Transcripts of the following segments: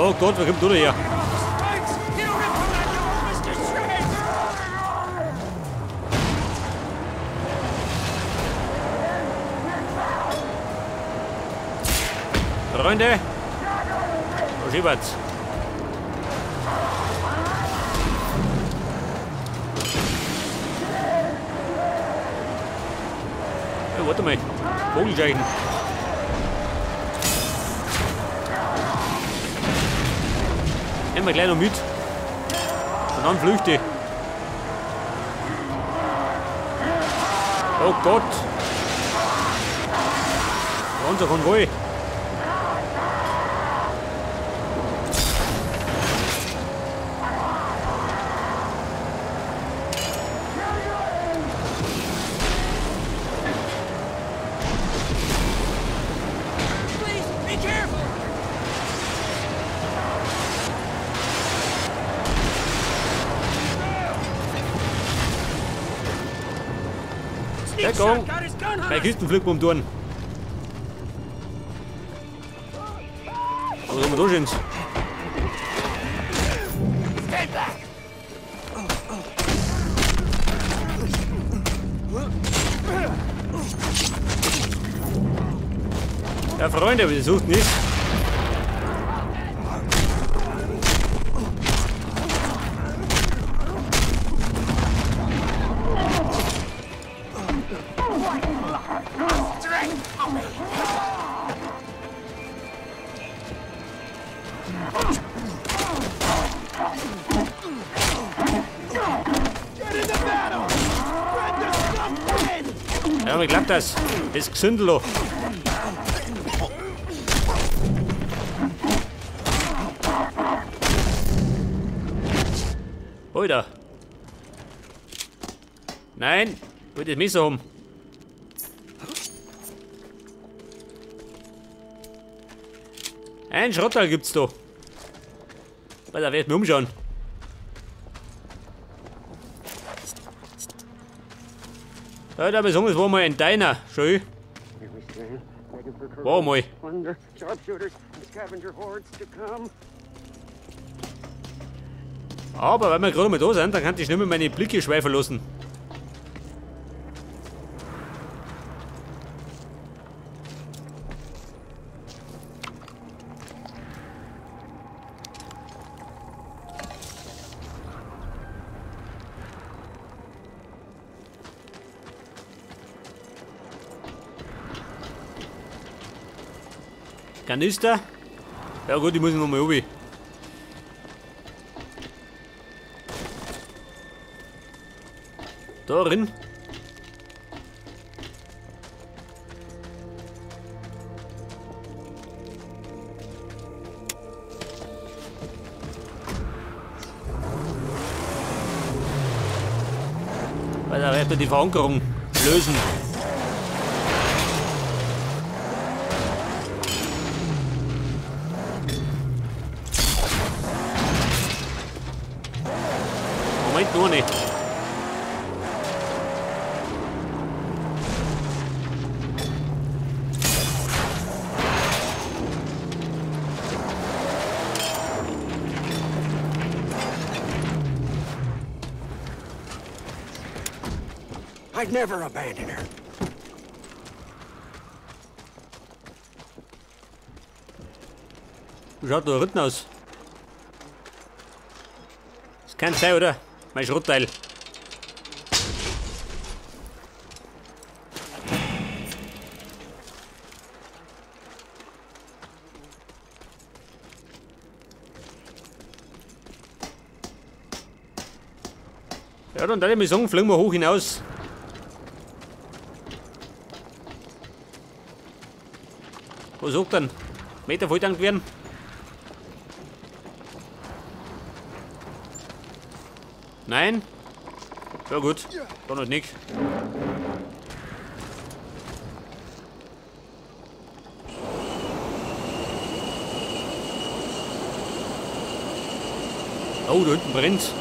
Oh Gott, wer kommt da her? Freunde! Da schiebert's. Hey, warte mal. Vogelscheuchen. Nehmen wir gleich noch mit. Und dann flüchte ich. Oh Gott! Ganzer Konvoi. Deckung! Bei Kistenflug um tun. Was haben wir da schön? Ja, Freunde, aber die sucht nicht. Ja, wie klappt das? Das Gesündel da. Alter. Nein, ich will das Messer haben. Ein Schrotteil gibt's da. Weil da werde ich mir umschauen. Ja, da besonders war mal ein Deiner. Schön. War mal. Aber weil wir gerade mal da sind, dann kann ich nicht mehr meine Blicke schweifen lassen. Kanister? Ja gut, ich muss noch mal runter. Da drin. Weil da wird die Verankerung lösen. Moment, nur nicht. I'd never abandon her. Wie schaut da hinten aus? Das kann sein, oder? Mein Schrottteil. Ja, dann würde ich mal sagen, fliegen wir hoch hinaus. Was sagt denn? Meter volltankt werden? Nein? Ja gut, dann halt nicht. Oh, da hinten brennt's.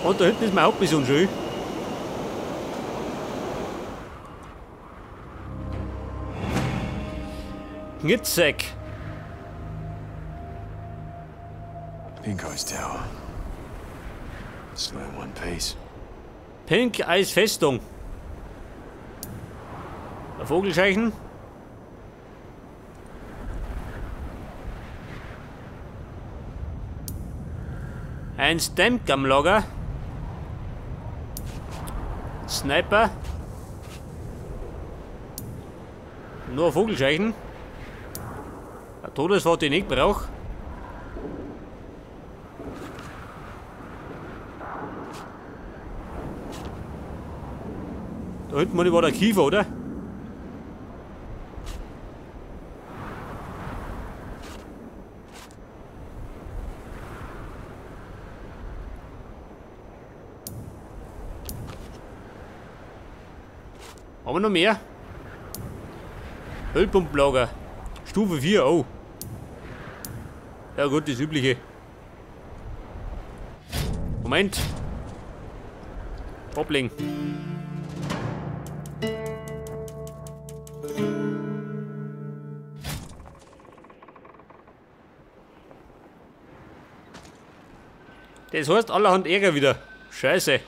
Und da hinten ist meine Hauptmission schön. Knitsack. Pink Eye's Tower. Still in one piece. Pink Eyes Festung. Der Vogelscheuchen. Ein Stemgam-Lager. Sniper. Nur Vogelscheuchen. Ein Todeswort, den ich nicht brauche. Da hinten war der Kiefer, oder? Haben wir noch mehr? Ölpumpenlager. Stufe 4, oh. Ja gut, das übliche. Moment. Bobbling. Das heißt, allerhand Ärger wieder. Scheiße.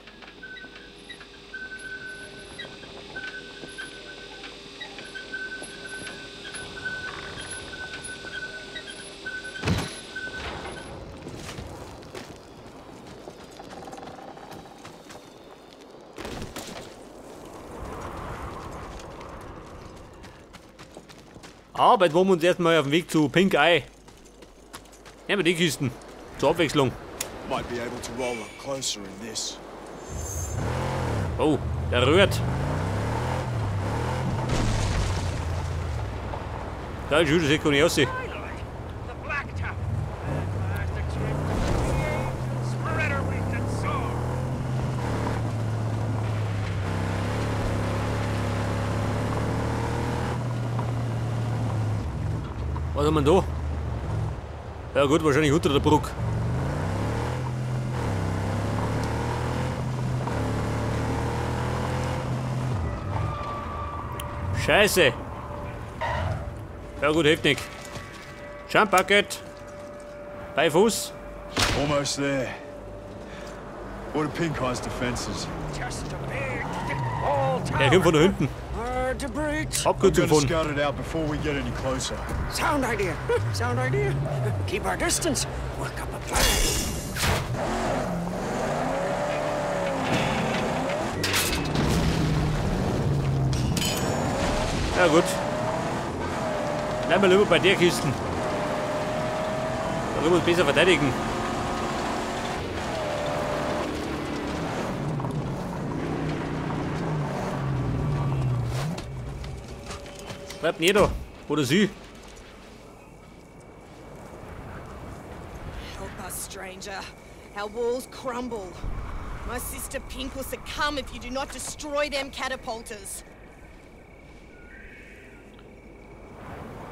Aber jetzt wollen wir uns erstmal auf den Weg zu Pink Eye. Nehmen wir die Kisten. Zur Abwechslung. Might be able to roll up closer in this. Oh, der rührt. Da ist schon, das sieht gar nicht aus. Was haben wir denn da? Ja gut, wahrscheinlich unter der Brücke. Scheiße! Ja gut, hilft nicht. Jump Bucket. Bei Fuß. Almost there. What are Pink Eye's defenses? Der kommt von da hinten. Abkürzung von. Sound idea. Sound idea. Keep our distance. Work up a plan. Ja gut. Bleiben wir lieber bei der Kiste. Da können wir uns besser verteidigen. Bleibt nie da. Oder sie. Help us, stranger. Our walls crumble. My sister Pink will succumb if you do not destroy them catapulters.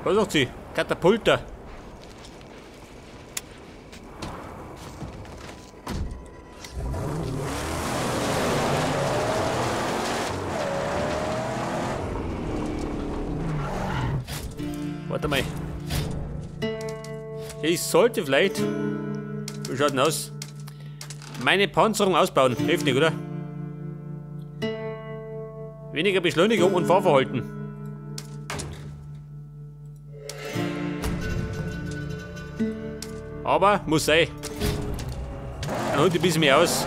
Was sagt sie? Katapulter. Warte mal. Ich sollte vielleicht... Wie schaut denn aus? Meine Panzerung ausbauen. Hilft nicht, oder? Weniger Beschleunigung und Fahrverhalten. Aber muss sein. Dann holt ein bisschen mehr aus.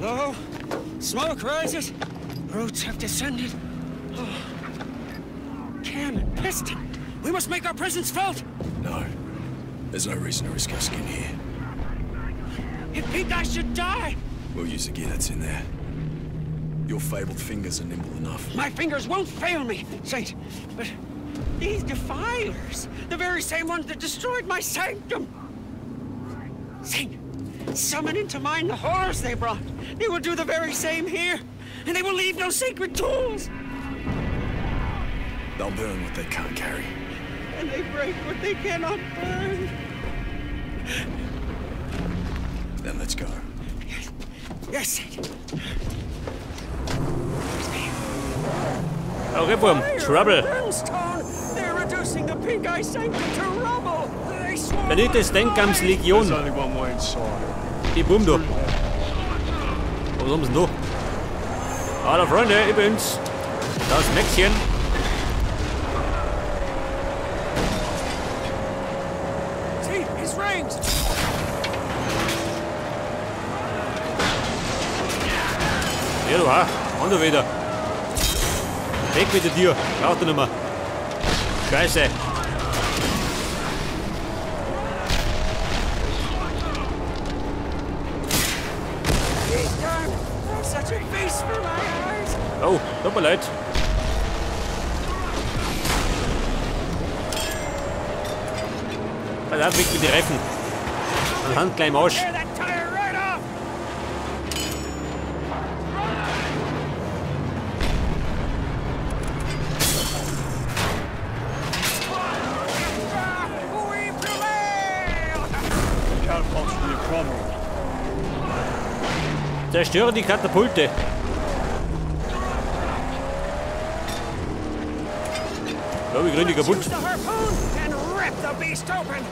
Lo, smoke rises. Brutes have descended. Oh. Cannon, piston. We must make our presence felt. No, there's no reason to risk our skin here. If Pink Eye should die! We'll use the gear that's in there. Your fabled fingers are nimble enough. My fingers won't fail me, Saint. But these defilers, the very same ones that destroyed my sanctum. Saint, summon into mind the horrors they brought. They will do the very same here, and they will leave no sacred tools. They'll burn what they can't carry. And they break what they cannot burn. Then let's go. Yes, Saint. Okay, Wurm. Trouble. Brimstone! They're reducing the Pink Eye Sanctum to rubble! They swarm Vernichte Stengams Legion. There's only one way inside. Die Wurm da. Was haben sie denn da? Hallo Freunde, ich bin's. Das Mäxchen. See, his rings! Ja, du auch. Und wieder. Weg mit der Tür. Braucht er nicht mehr. Scheiße. He's done! Such a feast for my eyes! Oh, tut mir leid. Pass auf, weg mit den Reifen. Dann Hand gleich im Arsch. Tear that tire right off! We prevail! The catapults will be a problem. Zerstöre die Katapulte. Ja, wir kriegen die kaputt. Use the harpoon and rip the beast open!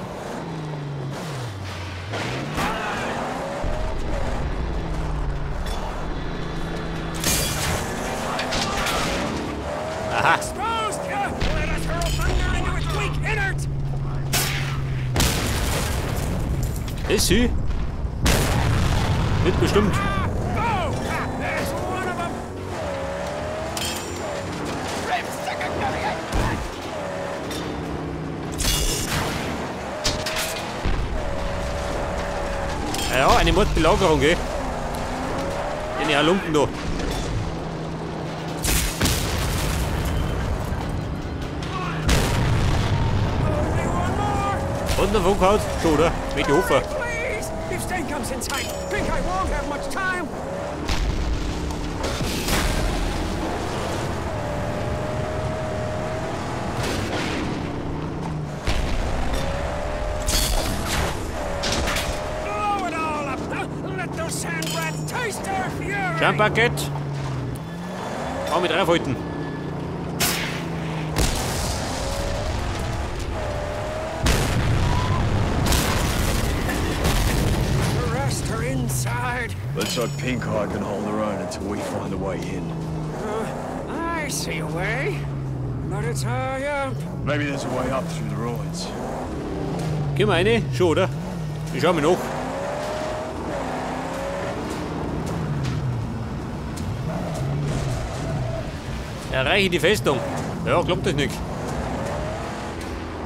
Aha. Exposed! Let us hurl thunder into its weak innards! Ist sie? Wird bestimmt. Go! There's one of them! Ja, eine Mordbelagerung, gell? Den Halunken da. Only one more! Und der Funkhaus? Schon, oder? Mit Hofer. Please! If Stain comes in sight, Pink Eye won't have much time! Blow it all up! Let those sand rats taste our fury! Jump Bucket. Auch mit draufhalten. The rest are inside. Let's hope Pink Eye can hold her own until we find a way in. I see a way, but it's high up. Maybe there's a way up through the ruins. Gehen wir rein? Schon, oder? Ich schau mal nach. Erreiche die Festung. Ja, klappt das nicht.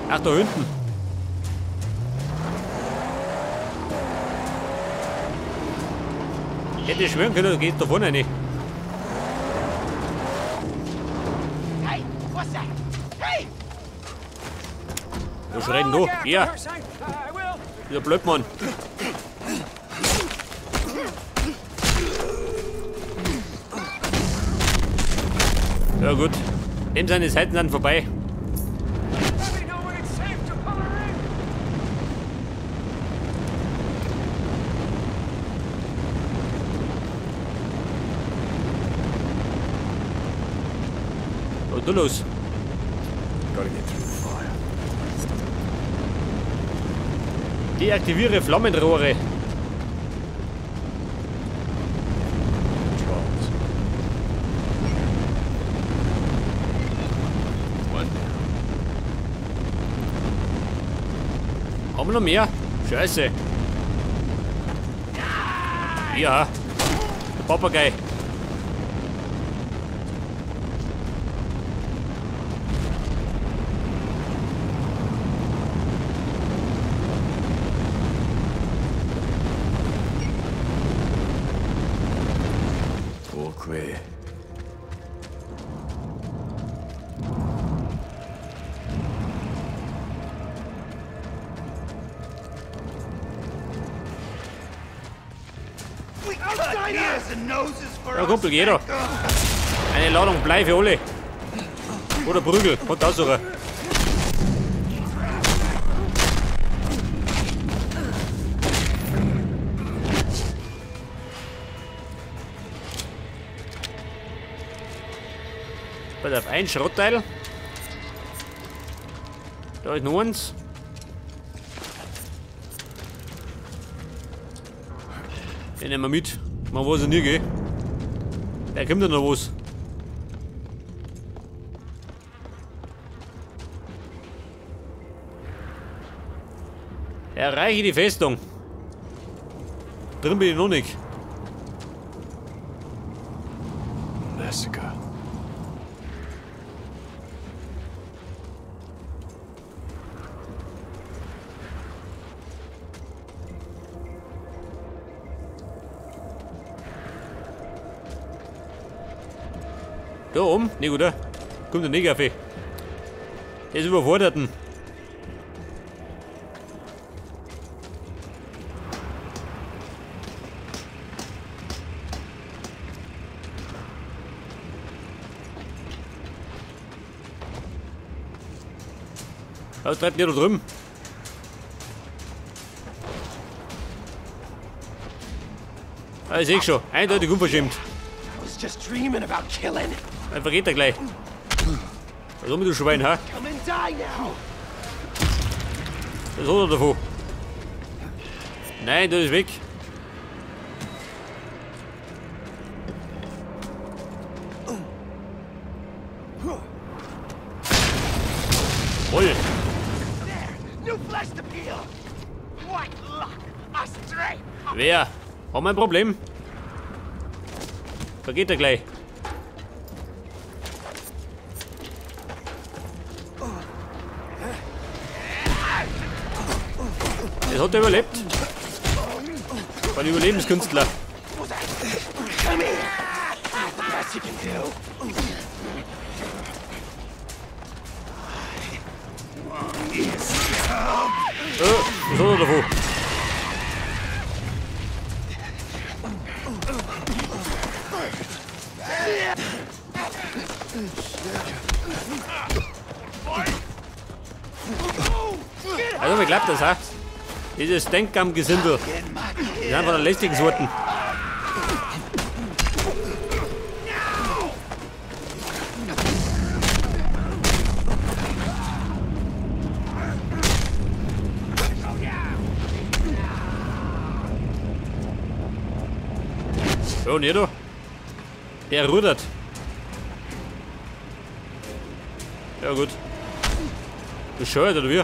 Ach, da hinten. Hätte ich schwören können, da geht da vorne rein. Hey, what's that? Hey! Was schreit denn da? Ja, dieser Blödmann. Ja gut. Dem seine Seiten sind vorbei. Was ist da los? Gotta get through the fire. Deaktiviere Flammenrohre. Trolls. One down. Haben wir noch mehr? Scheiße. Ja. Der Papagei. All clear. Ja, Kumpel, geh da. Eine Ladung Blei für alle. Oder Prügel, und aussuchen. Pass auf, ein Schrottteil. Da ist noch eins. Den nehmen wir mit. Man weiß ja nie, gell? Da kommt ja noch was. Erreiche die Festung. Drin bin ich noch nicht. Massacre. Da oben? Ne, oder? Kommt der Negerfe. Der ist überfordert. Was treibt ihr da drüben? Ah, ich seh schon. Eindeutig unverschämt. Dann vergeht er gleich. Was soll mit du Schwein, ha? Was hat er davon? Nein, das ist weg. Voll. Wer? Haben wir ein Problem? Vergeht er gleich. Das hat er überlebt. War ein Überlebenskünstler. Oh, was hat er davon? Also, mir klappt das, ha? Dieses Denkam-Gesindel. Die sind von der lästigen Sorten. So, und ihr da? Der rudert. Ja, gut. Bescheuert, oder wie?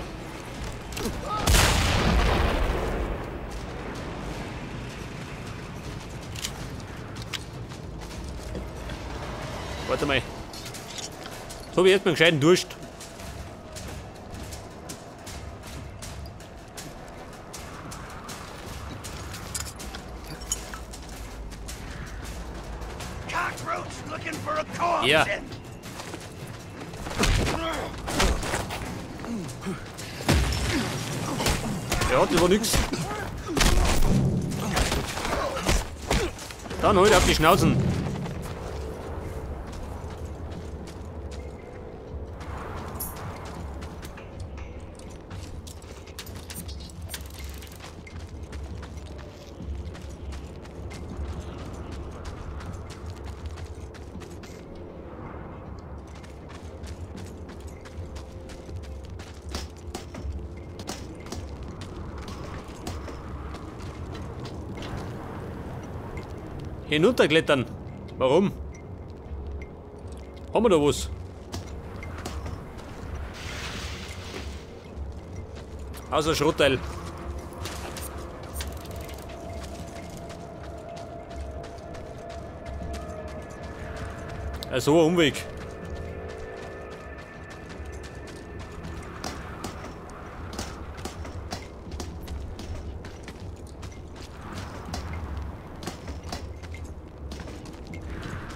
Warte mal. So wie jetzt mit dem gescheiten Durst. Ja. Der hat über nix. Dann heute auf die Schnauzen. Hinunterklettern. Warum? Haben wir da was? Außer Schrottteil. So ein Umweg.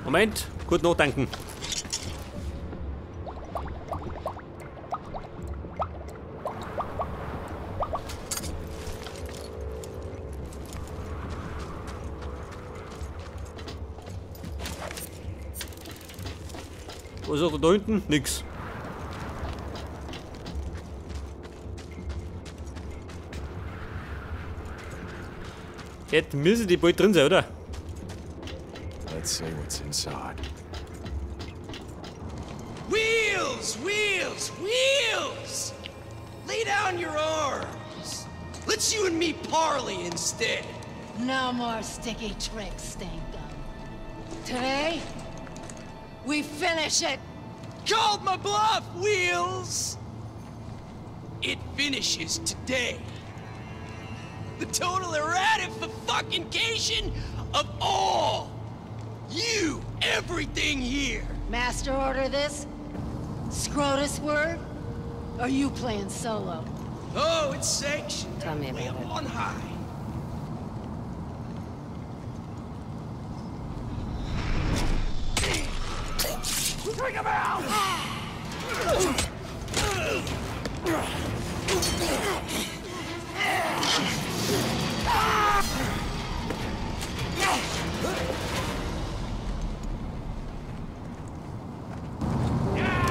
Moment, gut nachdenken. Was ist da hinten? Nix. Jetzt müssen die bald drin sein, oder? Let's see what's inside. Wheels, wheels, wheels! Lay down your arms. Let's you and me parley instead. No more sticky tricks, Stinkgum. Today, we finish it. Called my bluff, Wheels! It finishes today. The total eradification of all! You, everything here! Master order this? Scrotus word? Are you playing solo? Oh, it's sanctioned. Tell me about way up it. On high. Bring him out!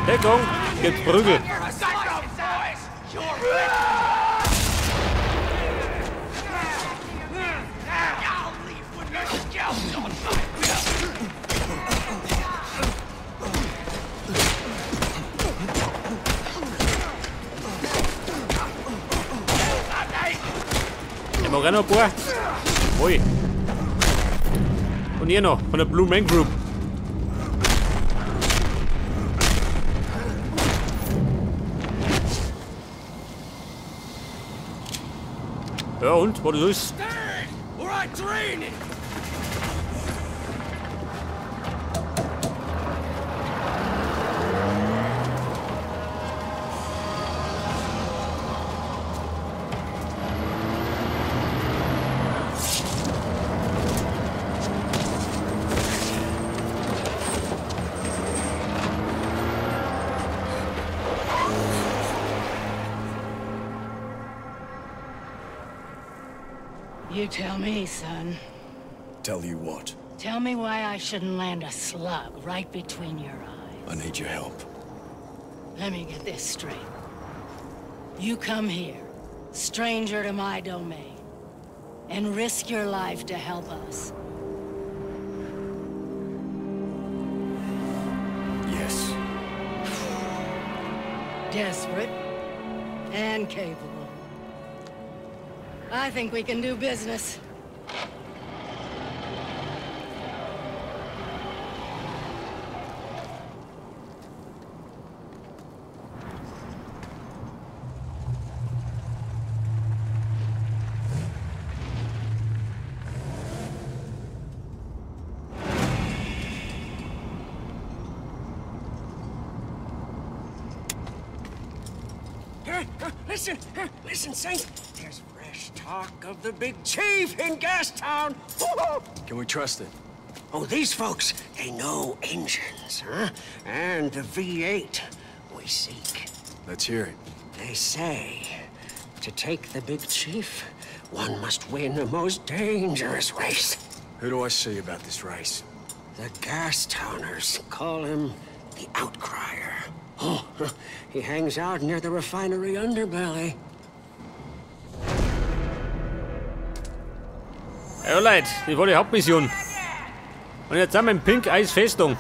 Deckung! Gibt's Prügel! Ich mag auch noch ein paar. Ui. Und ihr noch, von der Blue Man Group. Ja und, was ist das? Or I drain it. You tell me, son. Tell you what? Tell me why I shouldn't land a slug right between your eyes. I need your help. Let me get this straight. You come here, stranger to my domain, and risk your life to help us. Yes. Desperate and capable. I think we can do business. Listen, listen, Saint. There's fresh talk of the big chief in Gastown. Can we trust it? Oh, these folks, they know engines, huh? And the V8 we seek. Let's hear it. They say, to take the big chief, one must win a most dangerous race. Who do I see about this race? The Gastowners call him the Outcrier. Oh, he hangs out near the refinery underbelly. Ja, Leute, das war die Hauptmission. Und jetzt sind wir in Pink Ice Festung.